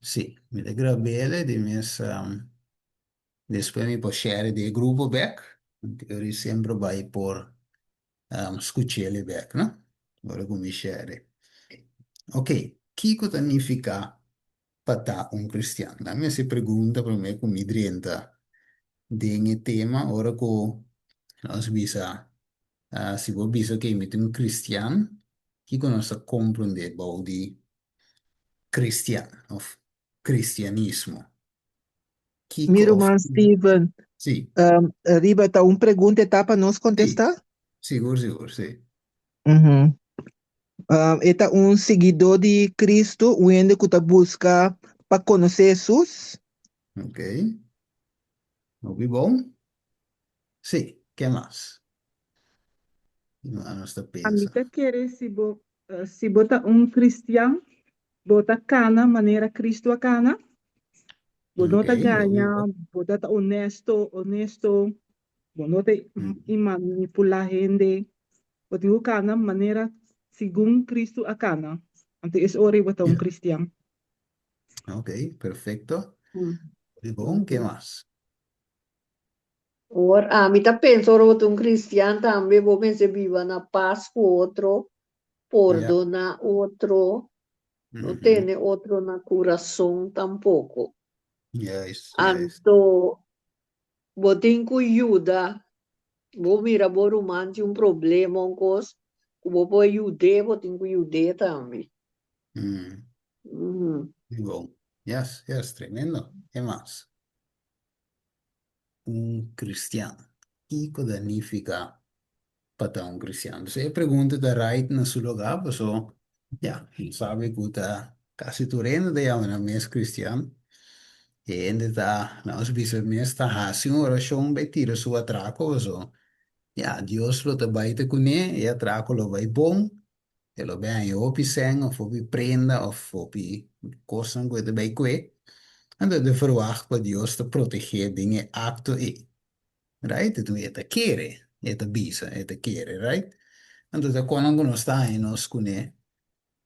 Sí, mi ta grab'é di mes despues mi por share den e grupo bek. Anto semper bai por skuch'é bek, no? Ora ku mi share. Ok, kiko ta nifiká pa ta un kristian? Laga mi hasi pregunta promé ku mi drenta den e tema ora ku nos bisa si bo bisa ok mi ta un kristian, kiko nos ta komprondé bou di kristian òf kristianismo? Kiko Mi òf ruman Steven, Sí. riba ta un pregunta e ta pa nos Sí, kontestá? sigur, sigur, sí. E ta un siguidó di Kristu, un hende ku ta buska pa konosé Hesus. Ok. Hopi bon. Sí, ke mas? Nos ta A mi pensa. ta kere si bo si bo ta un kristian, bo ta kana manera Kristu a kana. Bo no Ok, ta hopi gaña, bon. bo ta ta honesto, honesto, bo no ta i manipulá hende. Bo tin ku kana manera segun Kristu a kana. Anto es ora bo ta un kristian. Ok, perfekto. Hopi bon, ke mas? Ora, ami ta pensa ora bo ta un kristian tambe bo mester biba na pas ku otro, pordoná otro, no tene otro na kurason tampoko. Juist, juist. Anto bo tin ku yuda, bo mira bo ruman tin un problema un kos ku bo por yud'é, bo tin ku yud'é tambe. Bon. Yes, yes, tremendo. Ke mas? Un kristian. Kiko ta nifiká pa ta un kristian? Entonces e pregunta ta right na su lugá paso ya, nos sabi ku ta kasi tur hende ta yama nan mes kristian. E hende ta, nos bisa mes ta hasi un orashon bai tira su atrako paso ya, Dios lo ta bai ta kuné, e atrako lo bai bon, E lo bai haña hopi sèn òf hopi prenda òf hopi kosnan ku e ta bai kue. Anto e ta ferwagt pa Dios ta protegé den e akto ei. Right? Enton e ta kere, e ta bisa, e ta kere, right? Anto ta konan ku nos ta haña nos kuné.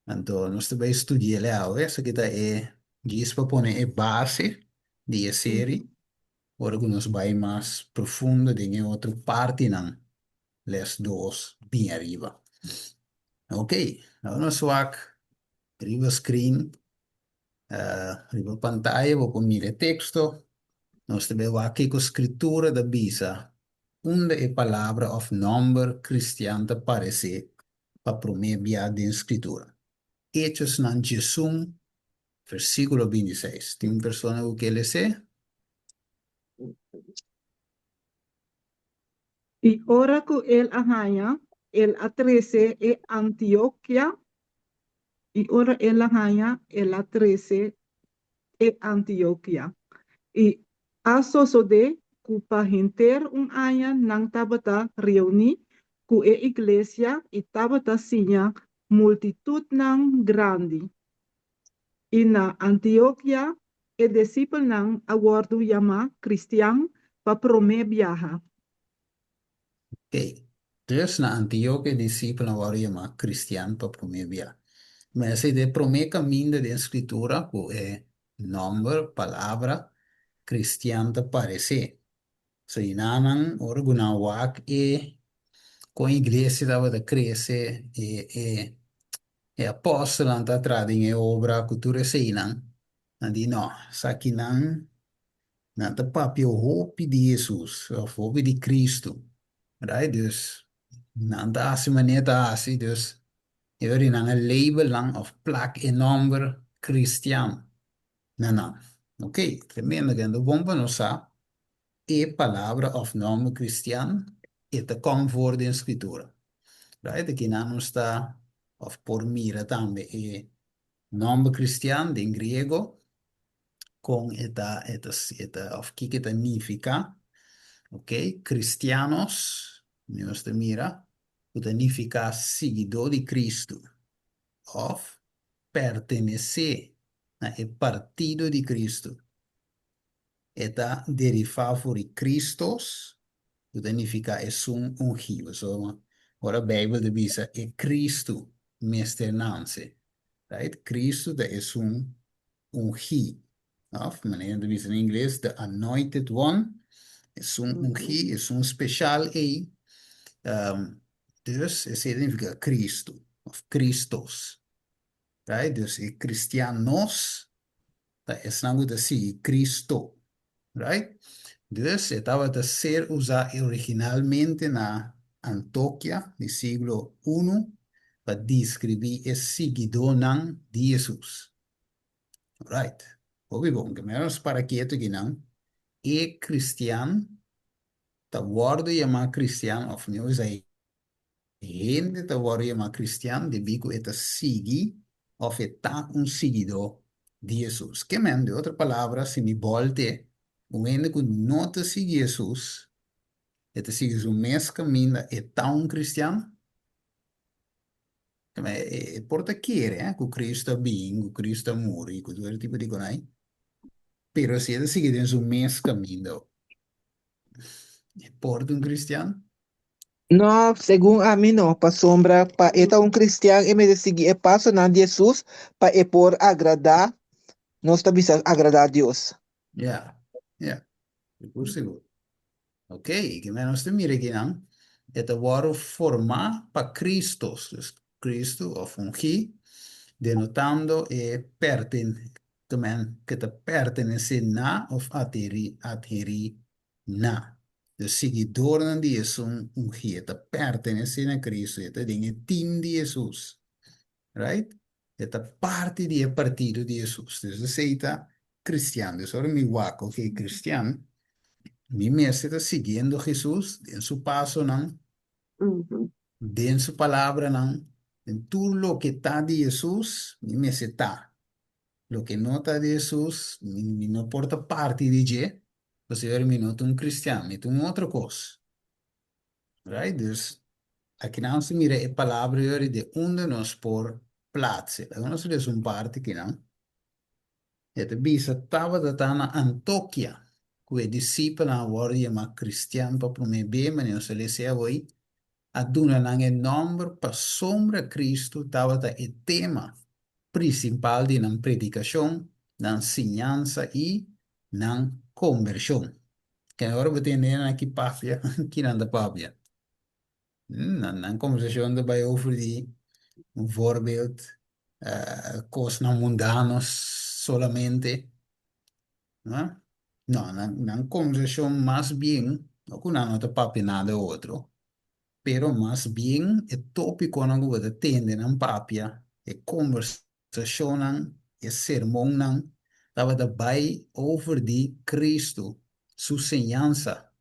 Anto nos ta bai studi'el awe. Esaki ta e djis pa pone e base di e seri ora ku nos bai mas profundo den e otro partinan. Les dos bin ariba. Ok, awor nos wak riba screen, riba pantaya bo por mira e teksto. Nos ta bai wak kiko Skritura ta bisa unda e palabra òf nòmber kristian ta paresé pa promé bia den Skritura. Echosnan 11, versíkulo 26. Tin un persona ku ke les'é? I ora ku el a haña, el a trese e Antiokia, i ora el a haña, el a trese e Antiokia. I a sosodé ku pa henter un aña nan tabata reuní ku e iglesia i tabata siña multitutnan grandi. I na Antiokia e disipelnan a wòrdu yamá kristian pa promé biaha. Ok. Dus na Antiokia e disipelnan a wòrdu yamá kristian pa promé biaha. Ma esei ta e promé kaminda den Skritura ku e nòmber, palabra, kristian ta paresé. So i nan ora ku nan wak e kon iglesia tabata krese, e e e apòstelnan ta traha den e obra ku tur eseinan, nan di no, esakinan nan ta papia hopi di Hesus òf hopi di Kristu, right? Dus nan ta hasi manera ta hasi, dus e ora di nan a label nan òf plak e nòmber kristian na nan. Ok, tremendo, kende bon pa nos sa e palabra òf nòmber kristian e ta kòm for den Skritura. Right, akinan nos ta òf por mira tambe e nòmber kristian den griego kon e ta e ta e ta òf kiko e ta nifiká. Ok, kristianos nos ta mira ku ta nifiká siguidó di Kristu òf pertenesé na e partido di Kristu. E ta derivá for di Christos, ku ta nifiká esun ungí. Pasobra ora Beibel ta bisa e Kristu mester nanse, right? Kristu ta esun ungí. Òf, manera nan ta bisa na ingles, the anointed one. Esun ungí, esun speshal ei. Dus, esei ta nifiká Kristu, òf Kristos. Right? Dus e kristianos ta esnan ku ta sigui Kristo. Right? Dus e tabata ser usá originalmente na Antokia di siglo unu pa deskribí e siguidónan di Hesus. Right. Hopi bon. Ke mester nos para ketu akinan. E kristian ta wòrdu yamá kristian òf mi usa hende ta wòrdu yamá kristian debí ku e ta sigui òf e ta un siguidó di Hesus. Ke men, di otro palabra, si mi bòlt'e, un hende ku no ta sigui Hesus, e ta sigui su mes kaminda, e ta un kristian? Ke men, e por ta kere ku Kristu a bin, ku Kristu a muri, ku tur e tipo di konai, pero si e ta sigui den su mes kaminda, e por ta un kristian? No, segun ami no, pasobra pa e ta un kristian e mester sigui e pasonan di Hesus pa e por agradá, nos ta bisa agradá Dios. Ya, ya, sigur sigur. Ok, ke men nos ta mira akinan, e ta wòrdu formá pa Kristos, dus Kristu òf ungí, denotando e perten, ke men ke ta pertenesé na òf aterí, adherí Na. E siguidornan di esun ungí e ta pertenesé na Cristo, e ta den e team di Hesus. Right? E ta parti di e partido di Hesus. Dus esei ta cristian. Dus ora mi wak, ok, cristian, mi mester ta siguiendo Hesus den su pasonan, den su palabranan, den tur loke ta di Hesus, mi mester ta. Loke no ta di Hesus, mi no por ta parti di dje, Pasobra mi no ta un cristian, mi ta un otro cos. Right? Dus, akinan nos ta mira e palabra yori de unda nos por plaatse. Laga nos lesa un parti akinan. E ta bisa, Tabata ta na Antokia ku e disipelnan a wòrdu yamá cristian pa promé be, manera nos a lesa e awoi, a duna nan e nòmber pasobra Cristo tabata e tema prinsipal di nan predikashon, nan siñansa i nan kombershon. Ken ora bo tende nan aki papia, ki nan ta papia? Nan nan kombersashon ta bai over di un voorbeeld, kosnan mundano solamente. No, nan nan kombersashon mas bien, no ku nan no ta papia nada otro, pero mas bien e tópikonan ku bo ta tende nan papia, e kombersashonnan, e sermonnan tabata bai over di Kristu su señansa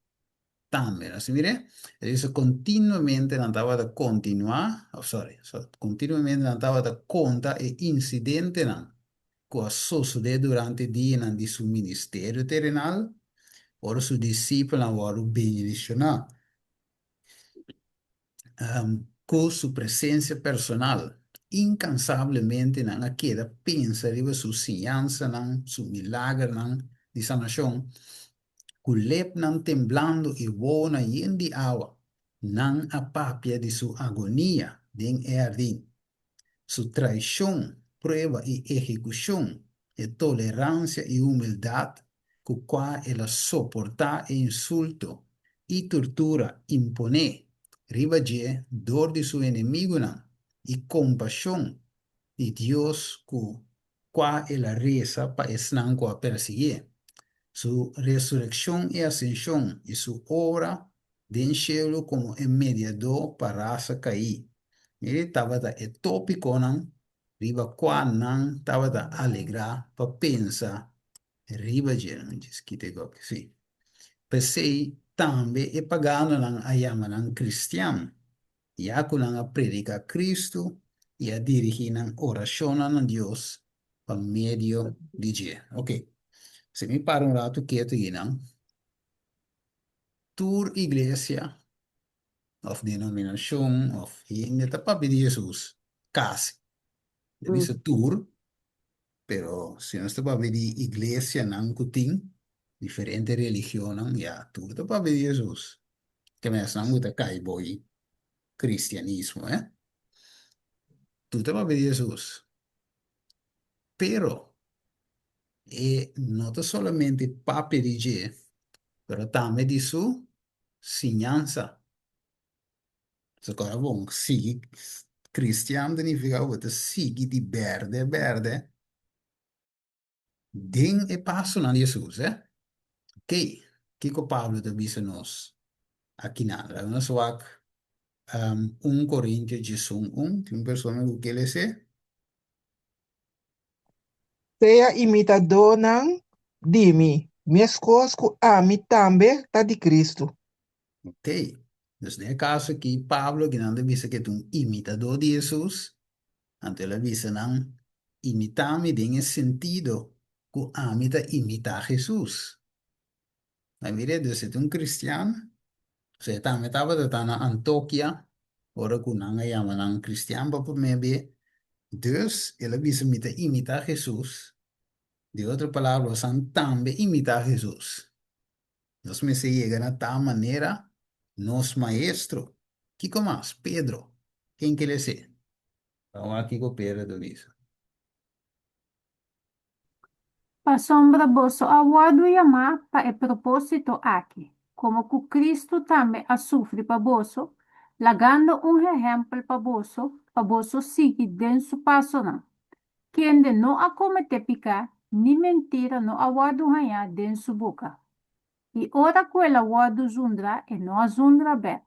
tambe. Nos ta mira? E bisa kontinuamente nan tabata kontinuá, oh sorry, kontinuamente nan tabata konta e insidentenan ku a sosodé durante dianan di su ministerio terenal, ora su disipelnan wòrdu bendishoná. Ku su presensia personal, inkansablemente nan a keda pensa riba su siñansanan, su milagernan di sanashon. Ku lepnan temblando i wowonan yen di awa, nan a papia di su agonia den e hardin. Su traishon, prueba i ehekushon, e toleransia i humildat ku kua el a soportá e insulto i tortura imponé riba dje dor di su enemigunan i kompashon di Dios ku kua el a resa pa esnan ku a persiguié. Su resurekshon i asenshon i su obra den shelu komo e mediadó pa rasa kaí. Mire, tabata e tópikonan riba kua nan tabata alegrá pa pensa riba dje. Mi djis kita e goki. Sí. P'esei tambe e paganonan a yama nan kristian, ya ku nan a prediká Kristu i a dirigí nan orashonnan na Dios pa medio di dje. Oke. Si mi para un ratu ketu einan. Tur iglesia of denominashon of hende ta papia di Hesus, kasi. Mi bisa tur, pero si nos ta papia di iglesianan ku tin diferente religionnan, ya, tur ta papia di Hesus. Ke mesnan ku ta kai boi kristianismo, eh. Tur ta papia di Hesus. Pero. E no ta solamente papia di dje, pero tambe di su siñansa. So kora bon, sigui kristian ta nifiká ku bo ta sigui di bèrdè bèrdè den e pasonan di Hesus, eh. Ok, kiko Pablo ta bisa nos akinan? Laga nos wak 1 Korintio 11, tin un persona ku ke les'é? Sea imitadónan di mi, meskos ku ami tambe ta di Kristu. Ok, dus den e kaso aki Pablo kinan ta bisa ku e ta un imitadó di Hesus, anto el a bisa nan, Imitá mi den e sentido ku ami ta imitá Hesus. Na mira, dus e ta un kristian, so e tambe tabata ta na Antokia ora ku nan a yama nan kristian pa promé be, dus el a bisa mi ta imitá Hesus, di otro palabra bosan tambe imitá Hesus. Nos mester yega na tal manera nos Maestro. Kiko mas? Pedro. Ken ke les'é? Ban wak kiko Pedro ta bisa. Pasobra boso a wòrdu yamá pa e propósito aki, komo ku Kristu tambe a sufri pa boso, lagando un ehèmpel pa boso, pa boso sigui den su pasonan, kende no a kometé piká, ni mentira no a wòrdu hañá den su boka. I ora ku el a wòrdu zundrá, e no a zundra bèk.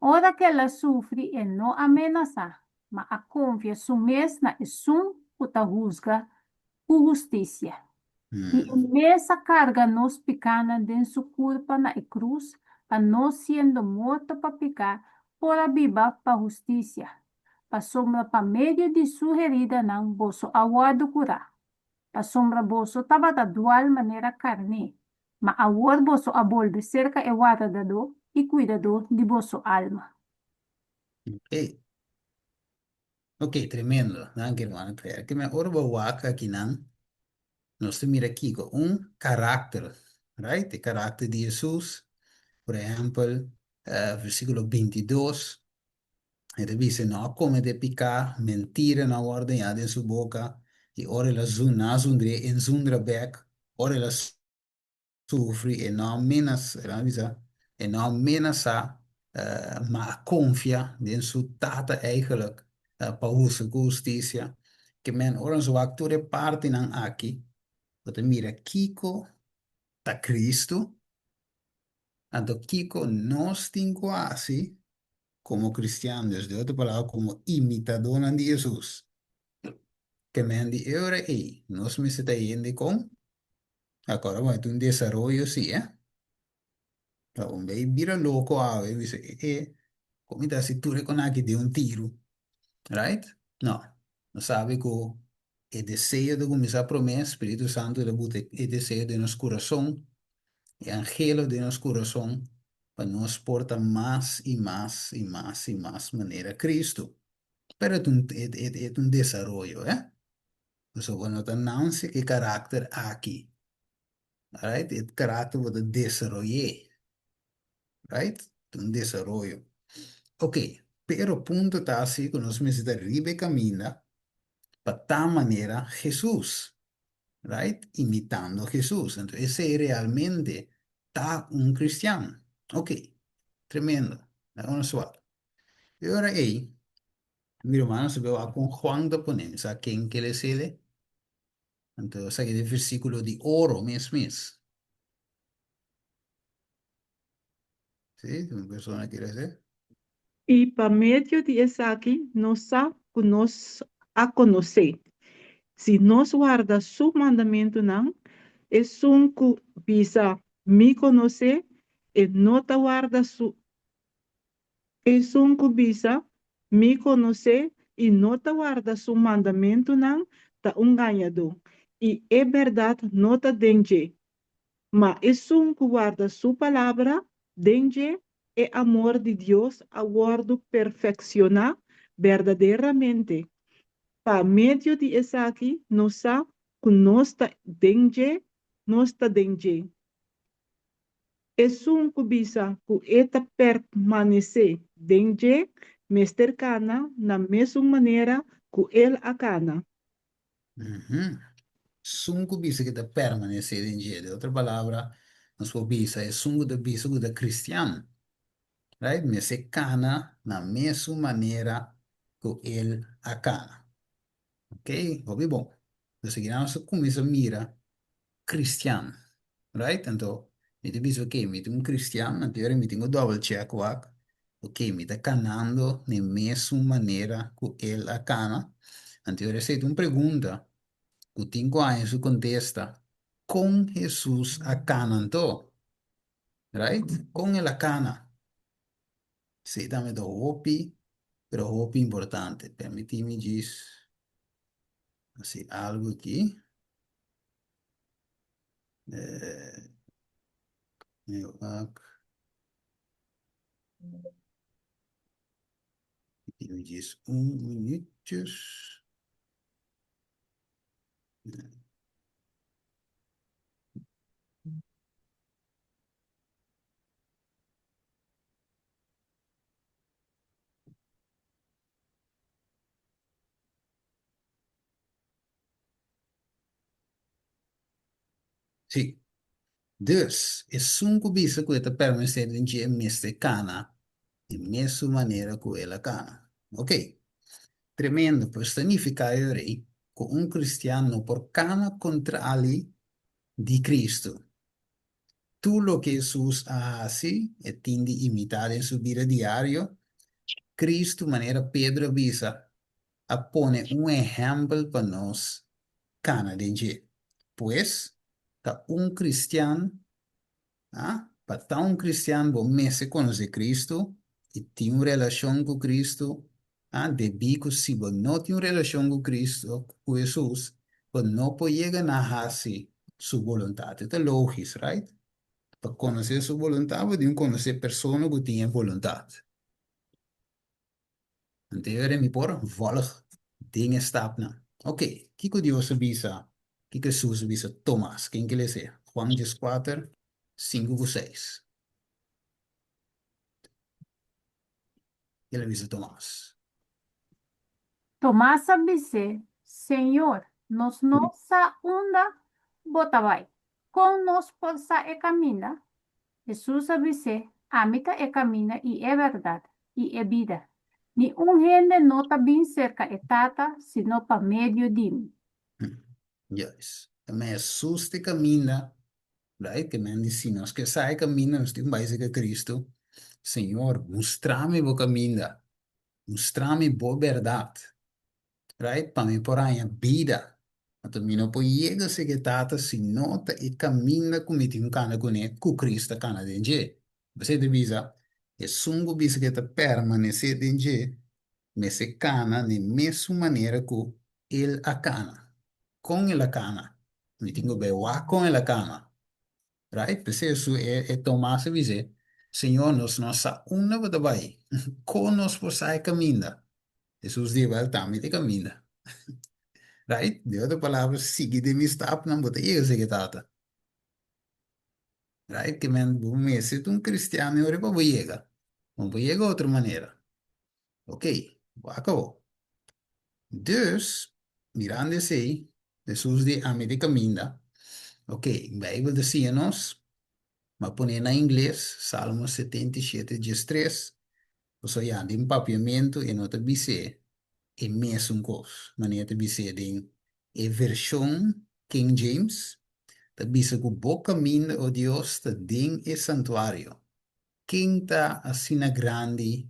Ora ku el a sufri, e no a menasá, ma a konfia su mes na esun ku ta husga ku hustisia. I e mes a karga nos pikánan den su kurpa na e krus, pa nos, siendo morto pa piká, por a biba pa hustisia. Pasobra pa medio di su heridanan boso a wòrdu kurá. Pasobra boso tabata dual manera karné, ma awor boso a bolbe serka e Wardadó i Kuidadó di boso alma. Ok. Ok, tremendo. Danki, hermano Claire. Ke men ora bo wak akinan, nos ta mira kiko? Un karakter, right? E karakter di Hesus. Por ehèmpel, versíkulo 22, E ta bisa, No a komete piká, mentira no a wòrdu hañá den su boka, i ora el a zuna zundr'é, e zundra bèk, ora el a sufri, e no a menasá, el a bisa, e no a menasá, ma a konfia den su Tata eigenlijk pa husga ku hustisia. Ke men, ora nos wak tur e partinan aki, bo ta mira kiko ta Kristu, anto kiko nos tin ku hasi komo kristian, dus den otro palabra komo imitadónan di Hesus. Ke men di e ora ei, nos mester ta hende kon? Akora bo ta un desaroyo si, eh? Pa un bei bira loko awe i bisa, e, e, kon mi ta hasi tur e kon aki den un tiru? Right? No. Nos sabi ku e deseo ta kuminsá promé, Spiritu Santu ta buta e deseo den nos kurason, e angelo den nos kurason, pa nos por ta mas i mas i mas i mas manera Kristu. Pero e ta un, e ta un desaroyo, eh. Pasobra bo no ta nanse ku e karakter aki. Alright? E karakter bo ta desaroy'é. Right? Ta un desaroyo. Ok, pero punto ta si ku nos mester ta riba e kaminda pa ta manera Hesus. Right? Imitando Hesus. Anto esei realmente ta un kristian. Ok, tremendo. Laga nos wak. E ora ei, mi rumannan sa wak kon Juan ta pone. Mi sa ken ke les'e. Anto esaki ta e versíkulo di oro mes mes. Sí, un persona quiere hacer. I pa medio di esaki nos sa ku nos a konos'é. Si nos warda su mandamentunan, esun ku bisa, Mi konos'é, e no ta warda su Esun ku bisa, Mi konos'é, i no ta warda su mandamentunan, ta un gañadó, i e bèrdat no ta den dje. Ma esun ku warda su palabra, den dje e amor di Dios a wòrdu perfekshoná berdaderamente. Pa medio di esaki nos sa ku nos ta den dje, nos ta den dje. Esun ku bisa ku e ta permanesé den dje mester kana na mesun manera ku el a kana. Esun ku bisa ku ta permanesé den dje. Den otro palabra, nos por bisa esun ku ta bisa ku ta kristian, right, mester kana na mesun manera ku el a kana. Ok, hopi bon. Entonces aki nos a kuminsá mira kristian, right? Anto mi ta bisa ok, mi ta un kristian, anto yora mi tin ku double check wak, ok, mi ta kanando na e mesun manera ku el a kana. Anto yora esei ta un pregunta ku tin ku haña su kontesta, kon Hesus a kana anto? Right? Kon el a kana? Esei tambe ta hopi, pero hopi importante. Permití mi djis hasi algu aki. Eh, mi wak. Permití mi djis un minuutjes. Sí. Dus, esun ku bisa ku e ta permanesé den dje mester kana di mesun manera ku el a kana. Ok. Tremendo, pues ta nifiká e ora ei ku un kristian no por kana kontrali di Kristu. Tur loke Hesus a hasi, e tin di imitá den su bida diario. Kristu, manera Pedro a bisa, a pone un ehèmpel pa nos kana den dje. Pues, ta un kristian A Pa ta un kristian bo mester konosé Kristu i tin un relashon ku Kristu. A Debí ku si bo no tin un relashon ku Kristu, ku Hesus, bo no por yega na hasi Su boluntat. E ta lógis, right? Pa konosé Su boluntat bo tin ku konosé persona ku tin e boluntat. Anterior mi por volg den e stapnan. Ok, kiko Dios a bisa, kiko Hesus a bisa Tomas? Ken ke lese? Juan 14, 5 ku 6. El a bisa Tomas. Tomas a bis'é, Señor, nos no sa unda bo ta bai. Kon nos por sa e kaminda? Hesus a bis'é, Ami ta e kaminda i e bèrdat i e bida. Ni un hende no ta bin serka e Tata sino pa medio di mi. Juist. Ta men Hesus ta e kaminda, right? Ke men di si nos ke sa e kaminda nos tin ku bai serka Kristu. Señor, mustra mi bo kaminda, mustra mi bo bèrdat. Right? Pa mi por haña bida. Anto mi no por yega serka e Tata si no ta e kaminda ku mi tin ku kana kuné ku Kristu a kana den dje. P'esei ta bisa, esun ku bisa ku e ta permanesé den dje mester kana den mesun manera ku el a kana. Kon el a kana? Mi tin ku bai wak kon el a kana. Right? P'esei su e e Tomas a bis'é, Señor, nos no sa unda bo ta bai. Kon nos por sa e kaminda? Hesus di, Wèl, ta mi ta e kaminda. Right? Den otro palabra, sigui den mi stapnan, bo ta yega serka e Tata. Right? Ke men bo mester ta un kristiano e ora pa bo yega. Bo no por yega otro manera. Ok, bo a akabó. Dus, mirando esei, Hesus di, Ami ta e kaminda. Ok, Beibel ta siña nos, m'a pon'é na ingles, Salmo 77, 13, pasobra ya den papiamentu e no ta bis'é e mesun kos, manera ta bis'é den e vershon King James, ta bisa ku bo kaminda, o Dios, ta den e santuario. Ken ta asina grandi,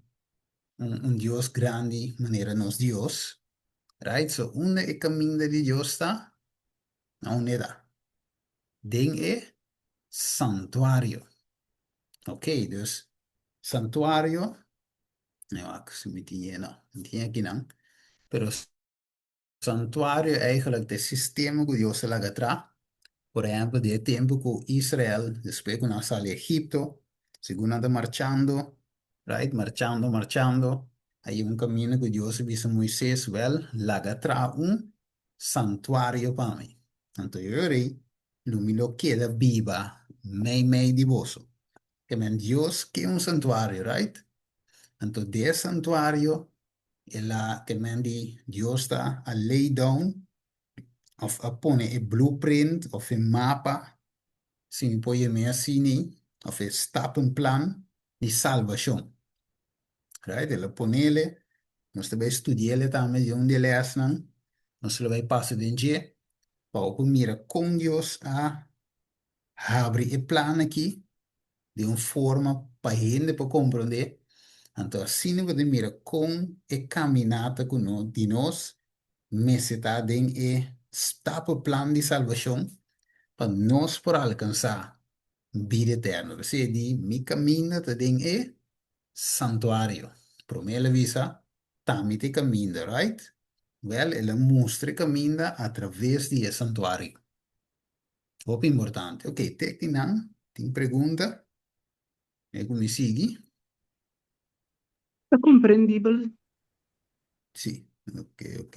un, un Dios grandi manera nos Dios? Right? So, unda e kaminda di Dios ta? Na unda e ta? Den e santuario. Ok, dus santuario, no, wak, si mi tin e, no, mi tin akinan, pero Santuario eigenlijk ta e sistema ku Dios a laga tra. Por ehèmpel, den e tempu ku Israel, despues ku nan a sali Egipto, segun nan ta marchando, right, marchando, marchando, a yega un kaminda ku Dios a bisa Moises, wèl, laga traha un santuario pa mi. Anto e ora ei lo mi lo keda biba meimei di boso. Ke men Dios ke un santuario, right? Anto den e santuario El a te men di Dios ta a lay down. òf a pone e blueprint òf e mapa, si mi por yam'é asina, òf e stappenplan di salbashon. Right? El a ponele, nos ta bai studi'ele tambe den un di e lèsnan, nos lo bai pasa den dje, pa bo por mira kon Dios a habri e plan aki di un forma pa hende por komprondé, anto asina bo ta mira kon e kaminata ku no di nos mester ta den e stappenplan di salbashon pa nos por alkansá bida eterno. P'esei di mi kaminda ta den e santuario. Promé el a bisa, Ta mi ta e kaminda, right? Wèl, el a mustra e kaminda atraves di e santuario. Hopi importante. Ok, te kinan tin pregunta? E ku mi sigui? Ta komprendibel. Sí, ok, ok.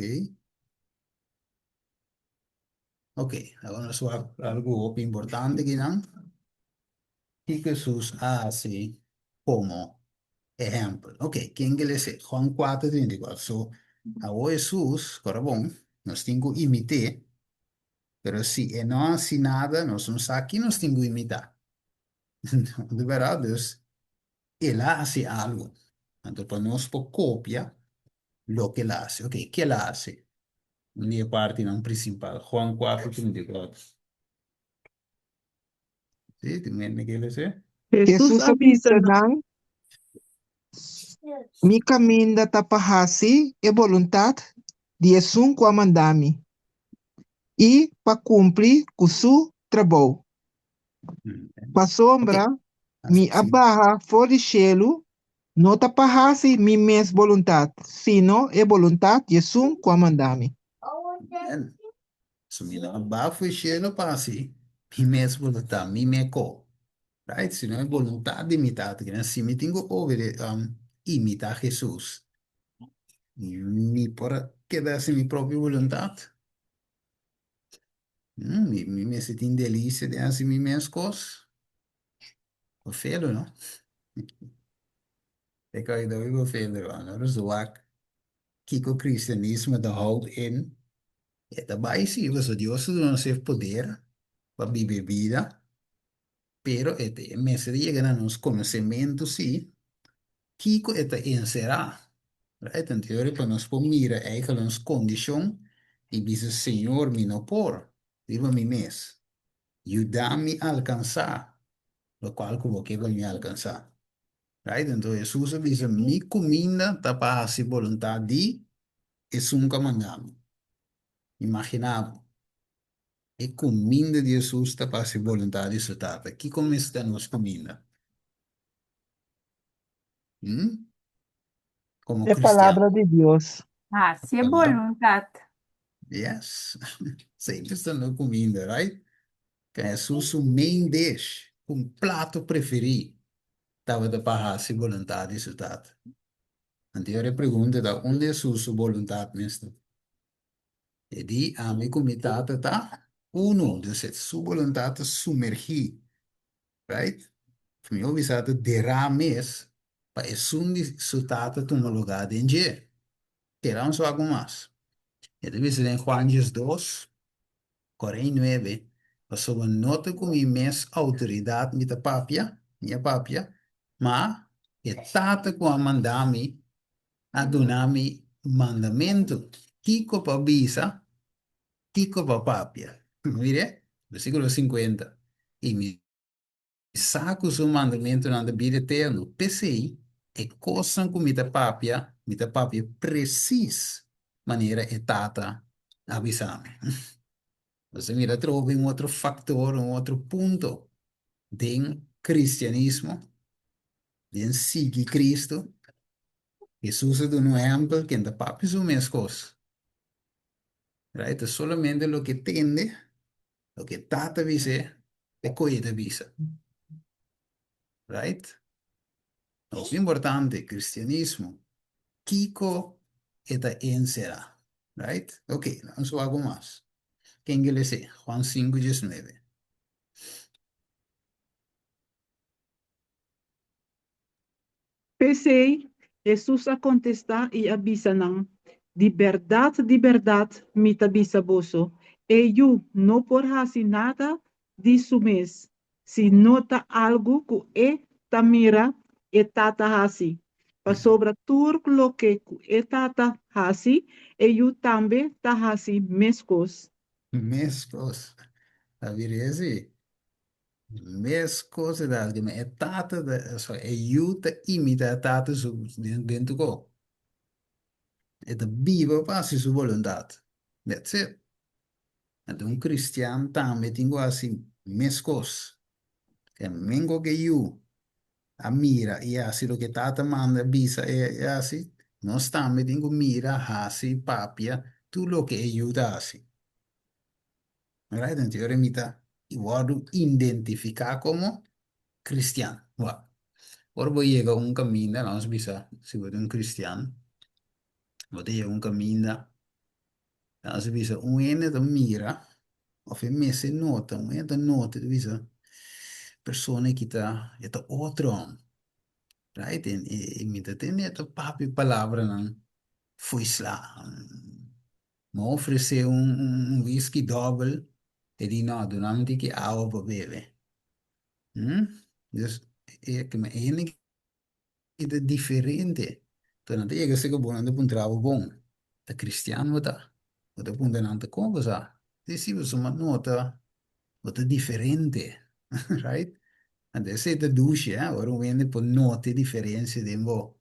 Ok, awor nos wak algu hopi importante kinan. Kiko Hesus a hasi komo ehèmpel? Ok, ken ke lese? Juan 4, 34. So, awor Hesus, kora bon, nos tin ku imit'é. Pero si e no hasi nada, nos no sa ki nos tin ku imitá. Di bèrdat, dus el a hasi algu. Anto pa nos por kopia loke el a hasi. Oke, ke el a hasi? Un di e partinan prinsipal, Juan 4, 34. Sí, tin hende ke lese? Hesus a bisa nan, Mi kaminda ta pa hasi e boluntat di esun ku a manda mi i pa kumpli ku su trabou. Pasobra mi a baha for di shelu no ta pa hasi mi mes boluntat, sino e boluntat di esun ku a manda mi. So mi no a baha for di shelu pa hasi mi mes boluntat, mi me ko. Right? Sino e boluntat di mi Tata. Kinan si mi tin ku obede, imitá Hesus, mi por a keda hasi mi propio boluntat? Mi, mi mester tin delisia di hasi mi mes kos? Bofelo, no? E kos ta hopi bofelo, hermano. Ora su wak kiko kristianismo ta houdt in, e ta bai si, pasobra Dios ta duna nos e poder pa biba e bida, pero e ta mester yega na nos konosementu si kiko e ta enserá. Right? Anto ora pa nos por mira eikel nos kondishon i bisa, Señor, mi no por riba mi mes. Yuda mi alkansá lokual ku bo ke pa mi alkansá. Right? Anto Hesus a bisa, Mi kuminda ta pa hasi boluntat di esun ku a manda mi. Imaginá bo, e kuminda di Hesus ta pa hasi boluntat di su Tata. Kiko mester ta nos kuminda? Hmm? Komo E kristian. Palabra di Dios. Hasi e boluntat. Yes. Semper ta nos kuminda, right? Ka Hesus su main dish, un plato preferí, tabata pa hasi boluntat di su Tata. Anto e pregunta ta, unda Hesus su boluntat mes ta? E di, Ami ku mi Tata ta unu. Dus su boluntat ta sumergí, right? Of mihó bisa ta derá mes pa esun di su Tata tuma lugá den dje. Keda un swaku mas. E ta bisa den Juan 12, 49, Pasobra no ta ku mi mes outoridat mi ta papia, mi a papia, ma e Tata ku a manda mi a duna mi mandamentu kiko pa bisa, kiko pa papia. Mire, versíkulo 50, I mi sa ku su mandamentunan ta bida eterno, p'esei e kosnan ku mi ta papia, mi ta papia presis manera e Tata a bisa mi. Nos ta mira atrobe un otro faktor, un otro punto den kristianismo, den sigui Kristu. Hesus a duna un ehèmpel ken ta papia su mes kos. Right? Ta solamente loke tende Loke Tata bis'é, e koe ta bisa. Right? Hopi importante, cristianismo. Kiko e ta enserá? Right? Ok, nos wak un mas. Ken ke les'é? Juan 5, 19. P'esei, Hesus a kontestá i a bisa nan, Di bèrdat, di bèrdat, mi ta bisa boso, E Yu no por hasi nada di su mes, si no ta algu ku e ta mira e Tata hasi, pasobra tur loke ku e Tata hasi, e Yu tambe ta hasi meskos. Meskos. Ta bira esei. Meskos e ta hasi. E Tata ta, sorry, e Yu ta imita e Tata su den tur kos. E ta biba pa hasi su boluntat. That's it. Anto un kristian tambe tin ku hasi meskos. E mengo ku e yu a mira i hasi loke tata manda bisa e hasi, nos tambe tin ku mira, hasi, papia tur loke e yu ta hasi. Right? Anto ora mi ta wòrdu identifiká komo kristian. Wak, ora bo yega un kaminda, laga nos bisa si bo ta un kristian, bo ta yega un kaminda, laga nos bisa un hende ta mira òf e mester nota, un hende ta nota i ta bisa persona aki ta e ta otro hòmber, right? I mi ta tende e ta papia palabranan fo'i sla. Mi a ofresé un whisky dòbel, e di no, duna mi tiki awa pa bebe. Dus, e hende ki ta diferente. Enton nan ta yega serka bo, nan ta puntra bo, bon, ta kristian bo ta? Bo ta puntra nan, ta kon bo sa? Si, si, pasobra mi a nota bo ta diferente, right? Anto esei ta dushi, eh, ora un hende por nota e diferensia den bo.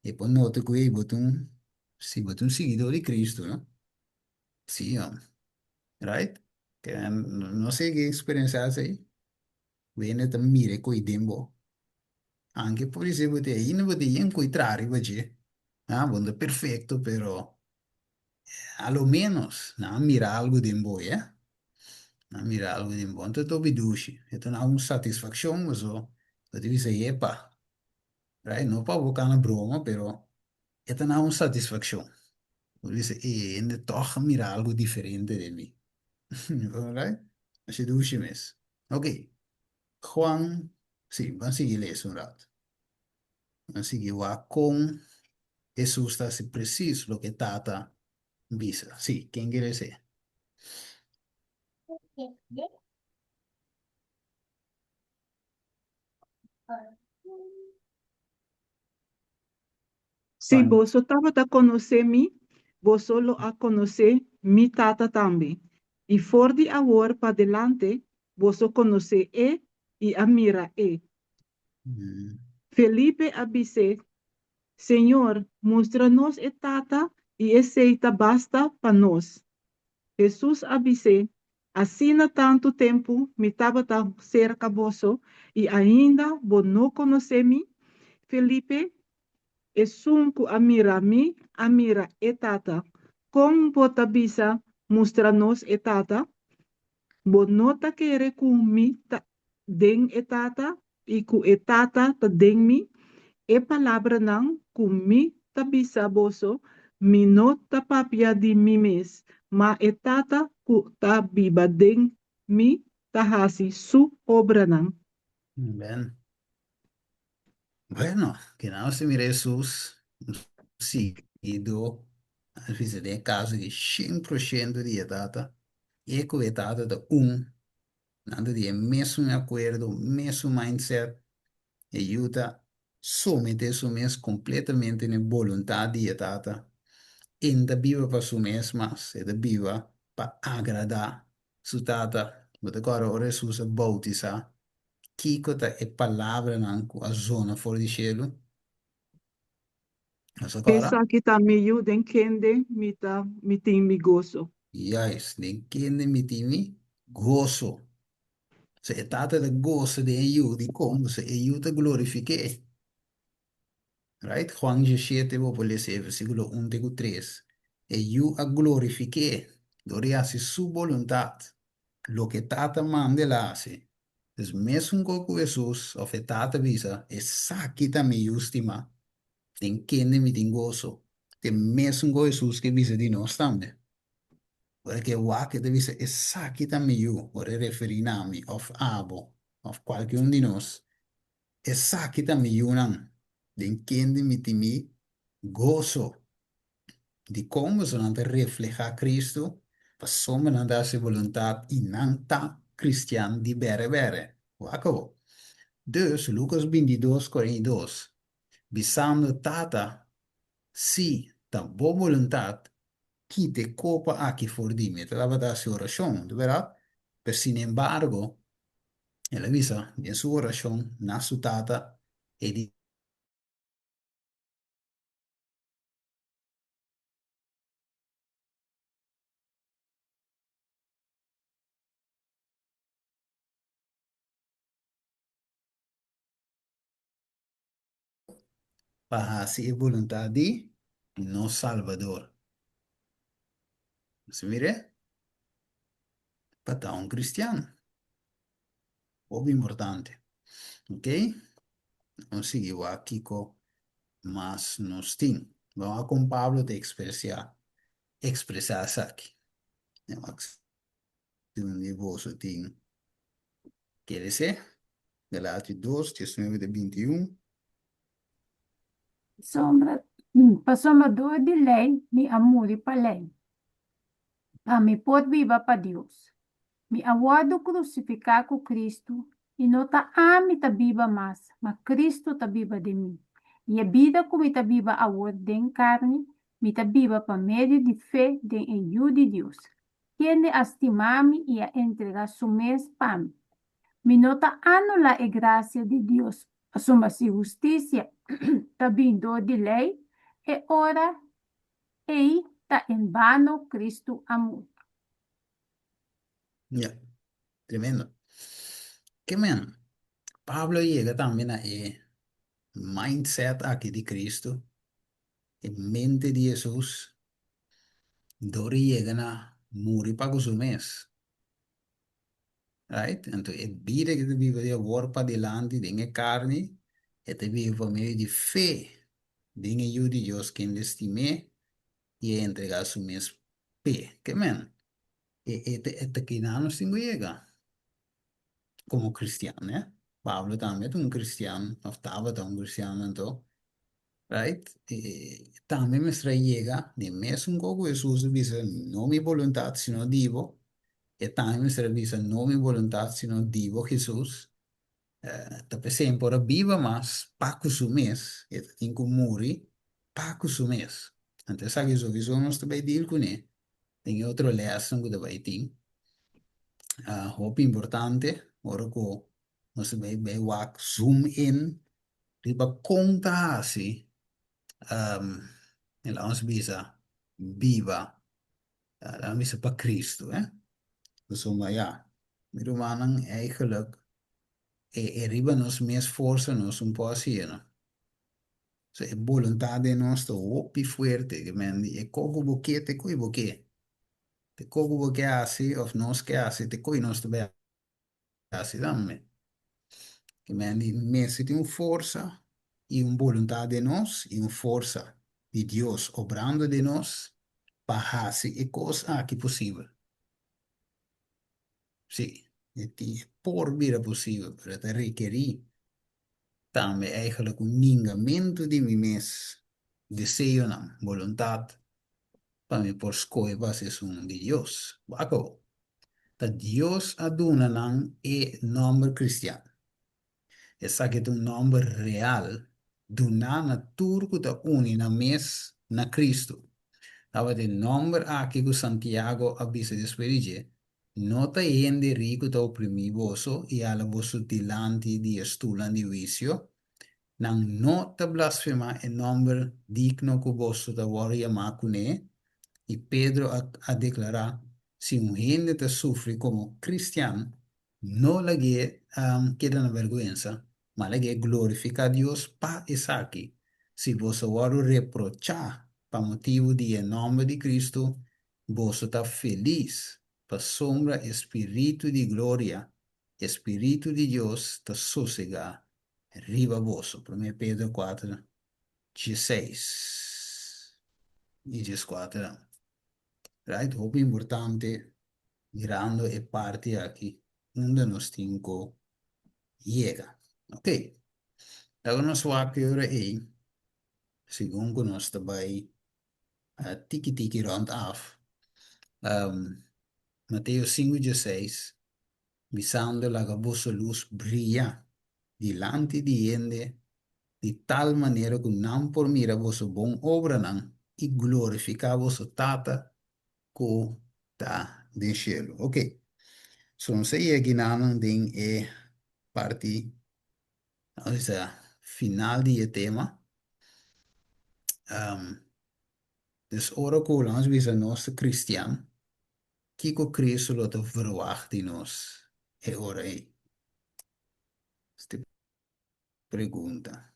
E por nota ku ey bo ta un, si bo ta un siguidó di Cristo, no? Sí, hom. Right? Ke no sé ke eksperensiá esei. Ku hende ta mira e koi den bo. Anke por esei bo ta ainda bo ta yen koi traha riba dje. Ah, bo no ta perfekto, pero a lo ménos nan a mira algu den bo, ya. Nan a mira algu den bo. Anto ta hopi dushi. E ta duna un satisfakshon pasobra bo ta bisa, yepa, Right? No pa bo kana broma, pero e ta na un satisfaccion. Bo bisa, e hende toch a mira algo diferente den mi. Right? Así dushi mes. Ok. Juan, sí, ban sigui lesa un rato. Ban sigui wak kon Hesus ta hasi precies loke Tata bisa. Sí, ken kere esei? Si boso tabata konosé mi, boso lo a konosé mi Tata tambe. I for di awor padelante boso konosé e i a mira e. Felipe a bis'é, Señor, mustra nos e Tata i esei ta basta pa nos. Hesus a bis'é, Asina tantu tempu mi tabata serka boso i ainda bo no konosé mi, Felipe? Esun ku a mira mi a mira e Tata. Kon bo ta bisa, Mustra nos e Tata? Bo no ta kere ku mi ta den e Tata i ku e Tata ta den mi? E palabranan ku mi ta bisa boso, mi no ta papia di mi mes, ma e Tata ku ta biba den mi ta hasi su obranan. Amen. Bueno, kina nos ta mira Hesus, un siguidó, a bisa den e kaso di shen por shento di e Tata, e ku e Tata ta un, nan ta di e mesun akuerdo, mesun mindset, e yu ta someté su mes kompletamente na e boluntat di e Tata, e no ta biba pa su mes mas, e ta biba pa agradá su Tata. Bo ta kòrda ora Hesus a boutisá, kiko ta e palabranan ku a zona for di shelu? Nos a kòrda? Esaki ta mi yu den kende mi ta mi tin mi goso. Juist, den kende mi tin mi goso. So e Tata ta gosa den e Yu, dikon? Pasobra e Yu ta glorifik'é. Right? Juan 17, bo por lesa e versíkulo un te ku tres. E Yu a glorifik'é dor di hasi su boluntat. Loke Tata manda el a hasi. Dus mesun kos ku Hesus òf e Tata bisa, Esaki ta mi Yu stimá, den kende mi tin goso. Ta e mesun kos Hesus ke bisa di nos tambe. Ora ku e wak e ta bisa, Esaki ta mi Yu, ora e referí na mi òf abo òf kualke un di nos, Esaki ta mi yunan, den kende mi tin mi goso. Dikon bosonan ta reflehá Kristu? Pasobra nan ta hasi boluntat i nan ta kristian di bere bere. Wak awor. Dus, Lukas bintidos, 42, bisando, Tata, si ta bo boluntat, kita e kopa aki for di mi. E ta tabata hasi orashon, di bèrdat? Pero sinembargo, el a bisa den su orashon na su Tata, e di. Pa hasi e boluntat di nos Salbador. Nos a mir'é? Pa ta un kristian. Hopi importante. Ok? Nos sigui wak kiko mas nos tin. Bo a kon Pablo ta ekspresá ekspresá esaki. Wak si un di boso tin kere se. Galatio dos, 19 te 21. Pasobra, pasobra dor di lei mi a muri pa lei, pa mi por biba pa Dios. Mi a wòrdu krusifiká ku Kristu, i no ta ami ta biba mas, ma Kristu ta biba den mi. I e bida ku mi ta biba awor den karni, mi ta biba pa medio di fe den e Yu di Dios, kende a stima mi i a entregá su mes pa mi. Mi no ta anulá e grasia di Dios, pasobra si hustisia ta bin dor di lei, e ora ei ta en bano Kristu a muri. Ya, tremendo. Ke men, Pablo a yega tambe na e mindset aki di Cristo, e mente di Hesus, dor di yega na muri pa ku su mes. Right? Anto e bida ke ta biba di awor padilanti den e karni, e ta biba pa medio di fe den e Yu di Dios kende stim'é i a entregá su mes p'e. Ke men? E e ta e ta kina nos tin ku yega komo kristian, eh? Pablo tambe ta un kristian, òf tabata un kristian anto, right? E tambe mester a yega den mesun kos ku Hesus a bisa, no mi boluntat sino di bo. E tambe mester a bisa, no mi boluntat sino di bo, Hesus. Ta p'esei e por a biba mas pa ku su mes, e ta tin ku muri pa ku su mes. Anto esaki souiso nos ta bai deal kuné den e otro lèsnan ku ta bai tin. Hopi importante ora ku nos ta bai bai wak zoom in riba kon ta hasi laga nos bisa biba laga nos bisa pa Cristo eh. Pasobra ya mi rumannan eigenlijk e e riba nos mes forsa nos un por hasié no. So e boluntat den nos ta hopi fuerte ke men di e ko ku bo ke te koe bo ke. Te ko ku bo ke hasi of nos ke hasi te koe nos ta bai hasi tambe. Ke men di mester tin un forsa i un boluntat den nos i un forsa di Dios obrando den nos pa hasi e kos aki posibel. Sí, e tin e por bira posibel, pero e ta rekerí tambe eigenlijk un ningamentu di mi mes deseonan, boluntat, pa mi por skohe pa hasi esun di Dios. Wak awor, ta Dios a duna nan e nòmber kristian. Esaki ta un nòmber real duná na tur ku ta uni nan mes na Kristu. Tabata e nòmber aki ku Santiago a bisa despues di dje, No ta e hende riku ta oprimí boso i hala boso dilanti di e stulnan di huisio? Nan no ta blasfemá e nòmber digno ku boso ta wòrdu yamá kuné? I Pedro a deklará, Si un hende ta sufri komo kristian, No lag'é keda na bèrgwensa, ma lag'é glorifiká Dios pa esaki. Si boso wòrdu reprochá pa motibu di e nòmber di Kristu, boso ta felis, pasobra e spiritu di gloria, e spiritu di Dios, ta sosegá riba boso. Promé Pedro kuater, dieseis i dieskuater. Right? Hopi importante mirando e parti aki unda nos tin ku yega. Ok, laga nos wak e ora ei, segun ku nos ta bai tiki tiki rònt af. Mateo 5:16, bisando, Laga boso lus bria dilanti di hende di tal manera ku nan por mira boso bon obranan i glorifiká boso Tata ku ta den shelu. Ok, so nos a yega nan den e parti, nos bisa, final di e tema. Um, dus ora ku nos bisa nos ta kristian, kiko Kristu lo ta verwagt di nos e ora ei? Este pregunta.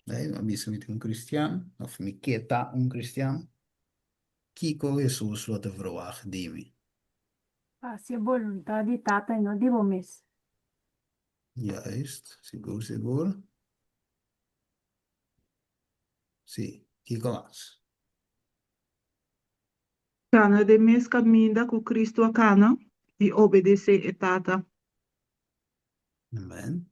Ei, mi a bisa mi ta un kristian, òf mi ke ta un kristian, kiko Hesus lo ta verwagt di mi? Hasi e boluntat di Tata i no di bo mes. Juist, sigur sigur. Sí, kiko mas? Kana den mes kaminda ku Kristu a kana i obedesé e Tata. Amen.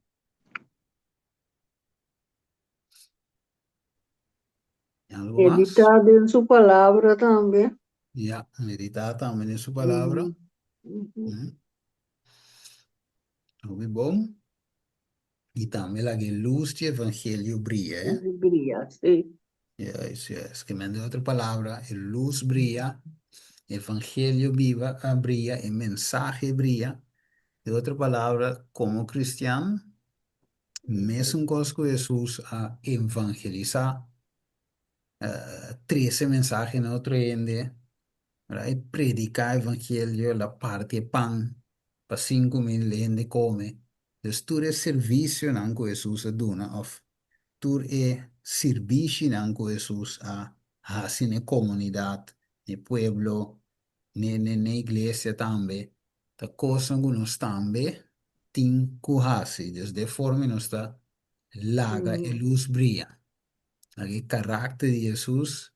Algo mas? Meditá den su palabra tambe. Ja, meditá tambe den su palabra. Mm. Mm. Hopi bon. I tambe laga e lus di evangelio bria, eh? Bria, sí. Juist, juist. Ke men den otro palabra, e lus bria, evangelio biba, a bria, e mensahe bria. Den otro palabra, komo kristian, mesun kos ku Hesus a evangelisá, trese mensahe na otro hende, right? Prediká evangelio, el a parti e pan pa 5000 hende kome. Dus tur e servisionan ku Hesus a duna òf tur e sirbishinan ku Hesus a hasi na e komunidat, na e pueblo, na na e iglesia tambe, ta kosnan ku nos tambe tin ku hasi. Dus de forma nos ta laga e lus bria, laga e karakter di Hesus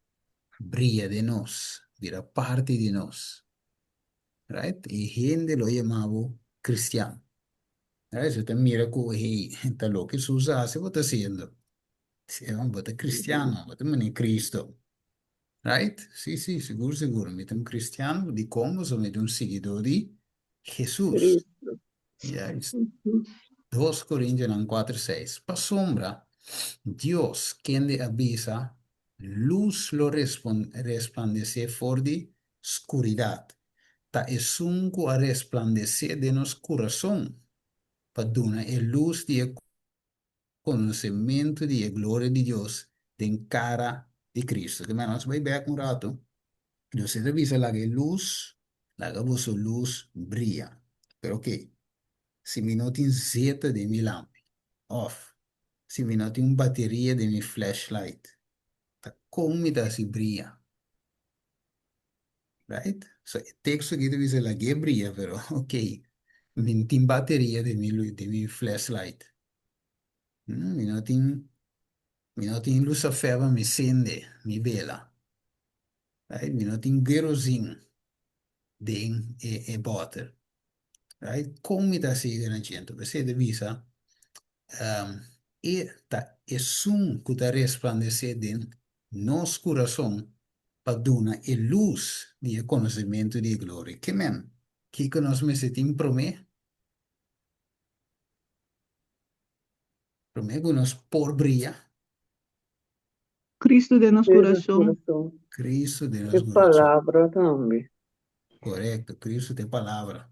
bria den nos, bira parti di nos. Right? E hende lo yama bo kristian. Right? So ta mira ku hey, ta loke Hesus a hasi bo ta hasiendo. Bo ta kristian, bo ta mane Kristo. Right? Sí, sí, sigur, sigur. Mi ta un kristian, dikon? Pasobra mi ta un siguidó di Hesus. Juist. 2 Korintionan 4:6 Pasobra Dios, kende a bisa, Lus lo resplandesé for di skuridat, ta esun ku a resplandesé den nos kurason pa duna e lus di e konosementu di e gloria di Dios den kara di Kristu. Ke nos bai bèk un ratu. Dios ta bisa laga e lus, laga boso lus bria. Pero oke, si mi no tin zeta den mi lampi, òf si mi no tin un bateria den mi flashlight, ta kon mi ta hasi bria? Right? So e teksto aki ta bisa lag'é bria, pero ok, mi no tin bateria den mi den mi flashlight. Mi no tin mi no tin lusafè pa mi sende mi bela. Right? Mi no tin kerozin den e e bòter. Right? Kon mi ta hasi na djento? P'esei ta bisa e ta esun ku ta resplandesé den nos kurason pa duna e lus di e konosementu di e gloria. Ke men? Kiko nos mester tin promé? Promé ku nos por bria? Kristu den nos kurason. Kristu den nos E kurason. palabra tambe. Korekto, Kristu ta e palabra.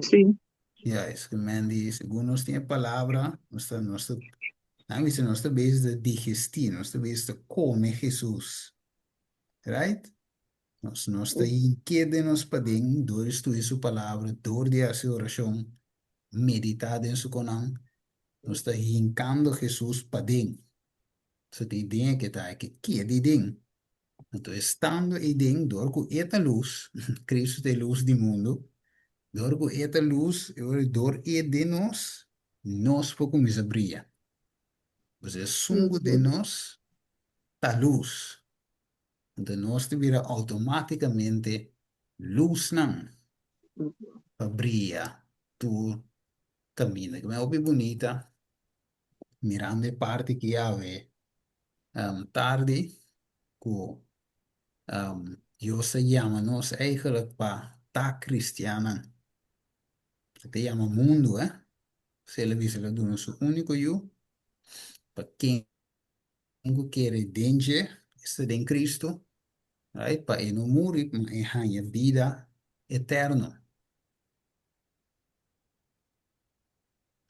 Sí. Ya, es ke men di, segun nos tin e palabra, nos ta, nos ta, nan bisa nos ta bezig ta digestí, nos ta bezig ta kome Hesus. Right? Nos, nos ta hink'é den nos paden dor di studia su palabra, dor di hasi orashon, meditá den su konan, nos ta hinkando Hesus paden. So ta e den ke ta, e ke keda ei den. Anto estando ei den, dor ku e ta lus, Kristu ta e lus di mundu, dor ku e ta lus, e ora dor e den nos, nos por kuminsá bria. Pasobra esun ku den nos ta lus. Anto nos ta bira outomátikamente lusnan pa bria tur kaminda. Ke men hopi bunita mirando e parti ki awe tardi ku. Dios ta yama nos eigenlijk pa ta kristiannan. E ta yama mundu, eh. Si el a bisa el a duna su úniko yu pa ken ku kere den dje, esta den Kristu, right, pa e no muri, ma e haña bida eterno.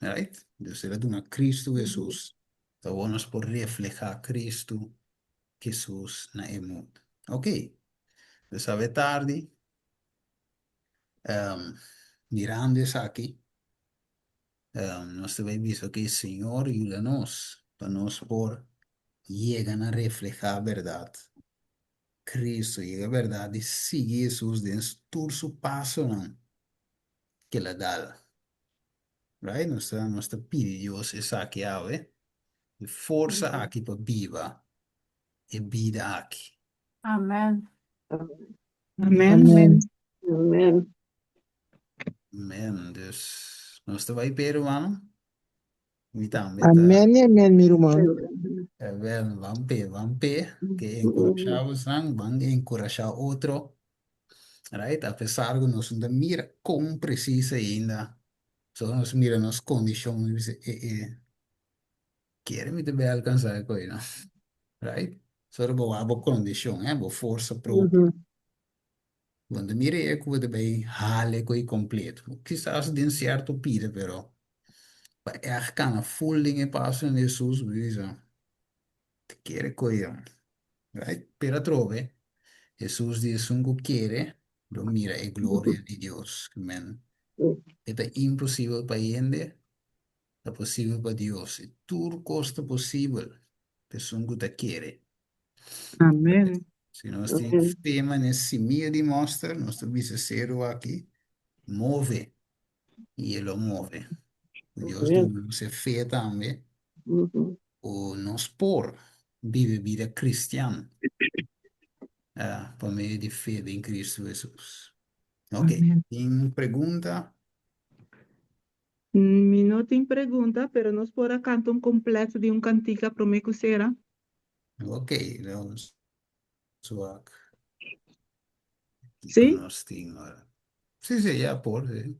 Right? Dus el a duna Kristu Hesus. Awor nos por reflehá Kristu Hesus na e mundu. Ok. Dus awe tardi, mirando esaki, nos ta bai bisa, ok, Señor yuda nos pa nos por yega na reflehá bèrdat Kristu, yega bèrdat di sigui Hesus den tur su pasonan ku el a dal. Right? Nos ta, nos ta pidi Dios esaki awe, e forsa aki pa biba e bida aki. Amen. Amen. Amen. Amen. Amen. Dus nos ta bai p'e rumannan. Mi tambe ta. Amen i amen mi ruman. Amen. Ban p'e, ban p'e. Ke enkurashá bosnan, ban enkurashá otro. Right? A pesar ku nos no ta mira kon presis ainda, so nos mira nos kondishon, nos bisa, e e, kere mi ta bai alkansá e koi no. Right? Solo bo wak bo kondishon, eh, bo forsa propio. Bo no ta mira e ku bo ta bai hala e koi kompleto. Kisas den sierto pida, pero pa ègt kana ful den e pasonan di Hesus, bo bisa, ta kere koi. Right? Pero atrobe, Hesus di esun ku kere lo mira e gloria di Dios. Men, e ta imposibel pa hende, ta posibel pa Dios. I tur kos ta posibel pa esun ku ta kere. Amen. Si nos tin fe manera simia di mòster, nos ta bisa seru aki, move. I e lo move. Dios duna nos e fe tambe ku nos por biba e bida kristian pa medio di fe den Kristu Hesus. Ok, tin pregunta? Mi no tin pregunta, pero nos por a kanta un kompleto di un kantika promé ku sera. Ok, nos wak. Sí? Kiko nos tin ora? Sí, sí, ya por, sí.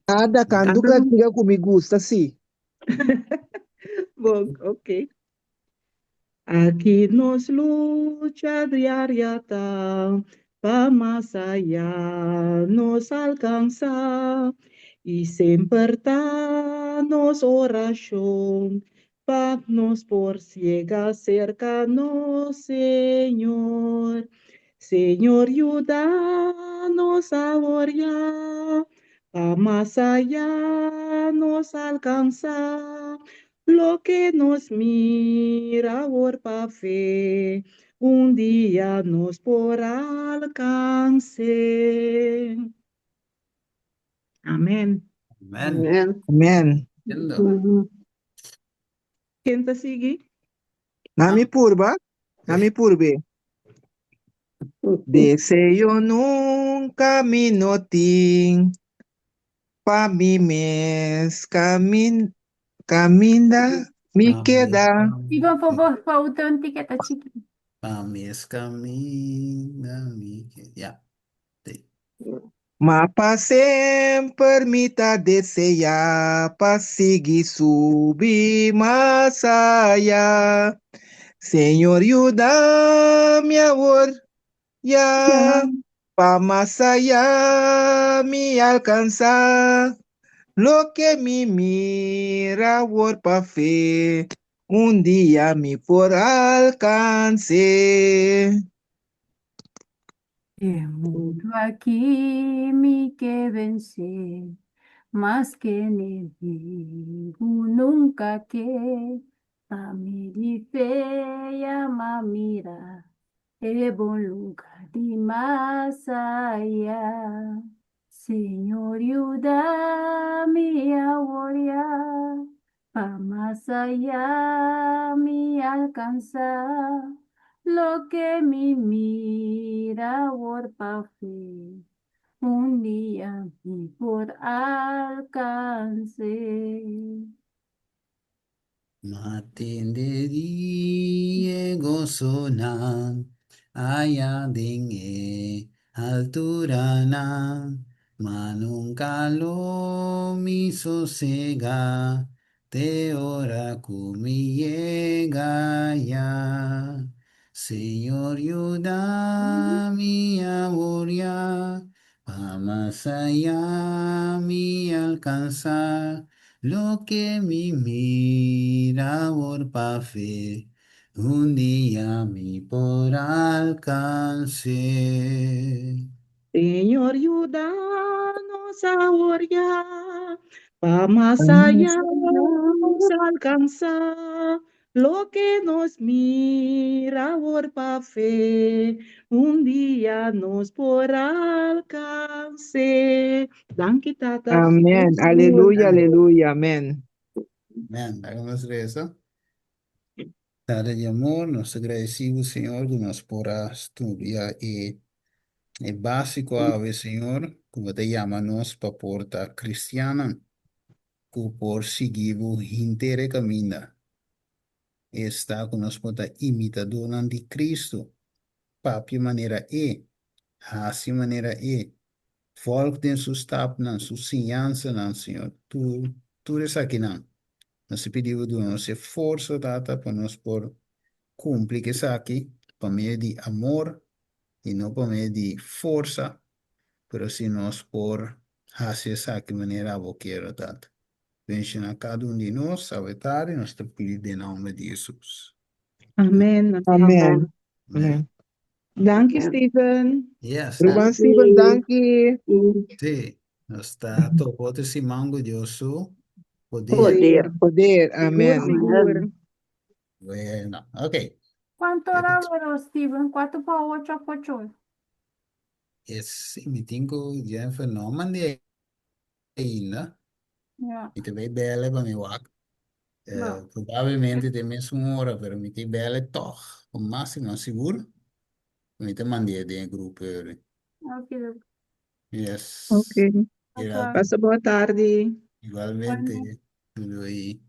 Ada, kantu kantiga ku mi gusta, sí. Bon, ok. Aki nos lucha diaria ta pa mas aya nos alcansa y semper ta nos oracion Pa nos por ciega cerca nos Señor. Señor yuda nos awor ya, pa mas aya nos alcansa loke nos mira awor pa fe, un dia nos por alcance. Amen. Amen. Amen. Amen. Lindo. Ken ta sigui? Na mi purba, na mi purbe. Deseo nunca mi no tin pa mi mes camin, caminda mi keda. Ivan, por favor, pa uta un tiketa chiki. Pa mes caminda mi keda. Ya. Ma pa semper mi ta deseá pa sigui subi mas ayá. Señor yuda mi awor ya pa mas ayá mi alkansá loke mi mira awor pa fe un dia mi por alkans'é. E mundu aki mi ke vensé, maske enemigu nunka ke, pa mi di fe ya m'a mira e bon luga di mas aya. Señor yuda mi awor ya, Pa mas ayá mi alkansá loke mi mira awor pa fe, un dia mi por alkans'é. Ma tende di e gosonan. Aya den e alturanan, ma nunka lo mi sosegá te ora ku mi yega aya. Señor yuda mi awor ya, pa mas aya mi alkansá loke mi mira awor pa fe. Un dia mi por alkans'é. Señor yuda nos awor ya, pa mas aya nos alkansá loke nos mira awor pa fe. Un dia nos por alkans'é. Danki Tata. Amèn. Aleluya, aleluya. Amèn. Amèn. Laga nos resa. Tata di amor, nos ta gradeci bo, Señor, cu nos por a studia e e basico awe, Señor, cu bo ta yama nos pa por ta cristiannan cu por sigui bo henter e caminda. Esta cu nos por ta imitadornan di Cristo, papia manera E, haci manera E, volg den su stapnan, su siñansanan, Señor, tur tur esakinan. Nos ta pidi bo duna nos e forsa, Tata, pa nos por cumpli cu esaki pa medio di amor y no pa medio di forsa, pero si nos por haci esaki manera abo kier, Tata. Bendiciona cada un di nos awe tardi, nos ta pidi den nomber di Jesus. Amen. Amen. Amen. Danki Steven. Yes. Ruman Steven, danki. Sí, nos ta topa otro siman ku Dios su poder. Poder. Poder, amen. Sigur, sigur. Bueno, ok. Kuantu ora awor, Steven? Kuatu pa ocho of ocho? Es, mi tin ku Jennifer no mand'é ainda. Ja. Mi ta bai bèl'e pa mi wak. No. Probablemente te mesun ora, pero mi ta bèl'e tòg, ku máksimo sigur. Mi ta mand'é den e grupo eri. Ok. Yes. Ok. Mira, Pasa boa tardi. igualmente. Doei.